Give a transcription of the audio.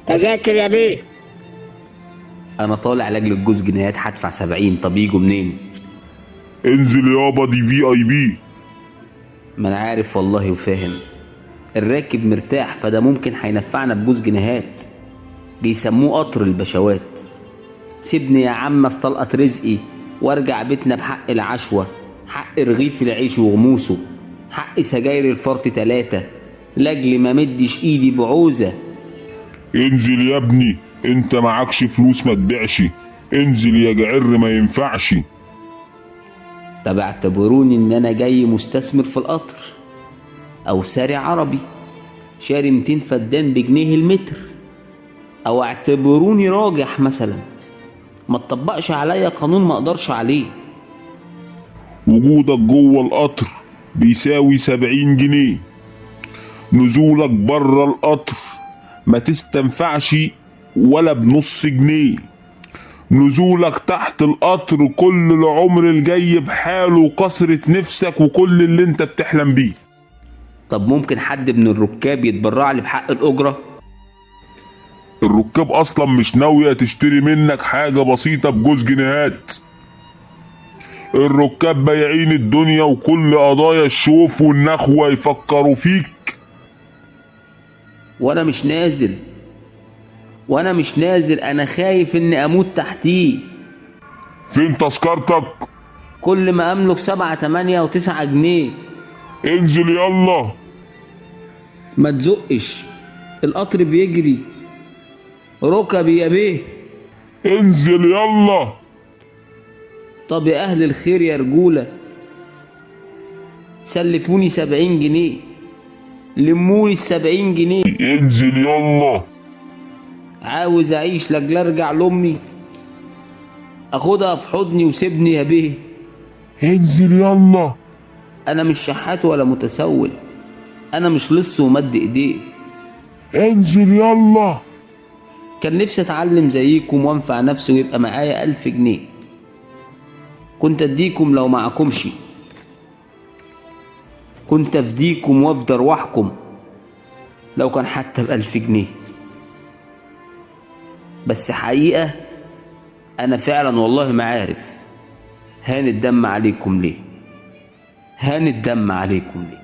تذاكر يا بيه. انا طالع لاجل الجوز جنيهات هدفع 70، طب يجوا منين؟ انزل يابا، دي VIP. ما انا عارف والله وفاهم، الراكب مرتاح فده ممكن هينفعنا بجوز جنيهات، بيسموه قطر البشوات. سيبني يا عم استلقط رزقي وارجع بيتنا بحق العشوة، حق رغيف العيش وغموسه، حق سجاير الفرط 3، لاجل ما مدش ايدي بعوزة. انزل يا ابني، انت معكش فلوس ما تبيعش، انزل يا جعر ما ينفعش. طب اعتبروني ان انا جاي مستثمر في القطر، او ساري عربي شاري 200 فدان بجنيه المتر، او اعتبروني راجح مثلا، ما تطبقش عليا قانون ما اقدرش عليه. وجودك جوه القطر بيساوي 70 جنيه، نزولك بره القطر ما تستنفعش ولا بنص جنيه، نزولك تحت القطر كل العمر الجاي بحاله وكسرة نفسك وكل اللي انت بتحلم بيه. طب ممكن حد من الركاب يتبرع لي بحق الأجرة؟ الركاب اصلا مش ناوية تشتري منك حاجة بسيطة بجوز جنيهات. الركاب بايعين الدنيا وكل قضايا الشوف والنخوة يفكروا فيك. وانا مش نازل، وانا مش نازل، انا خايف اني اموت تحتيه. فين تذكرتك؟ كل ما املك 7 8 و9 جنيه. انزل يلا. ما تزقش، القطر بيجري، ركبي يا بيه. انزل يلا. طب يا اهل الخير يا رجولة، سلفوني 70 جنيه، لموني 70 جنيه. انزل يلا. عاوز اعيش لاجل ارجع لامي، اخدها في حضني وسيبني يا بيه. انزل يلا. انا مش شحات ولا متسول، انا مش لص ومد ايديه. انزل يلا. كان نفسي اتعلم زيكم وانفع نفسي ويبقى معايا 1000 جنيه، كنت اديكم لو معكمش، كنت افديكم وافدي ارواحكم لو كان حتى ب1000 جنيه. بس حقيقة انا فعلا والله ما عارف هان الدم عليكم ليه، هان الدم عليكم ليه.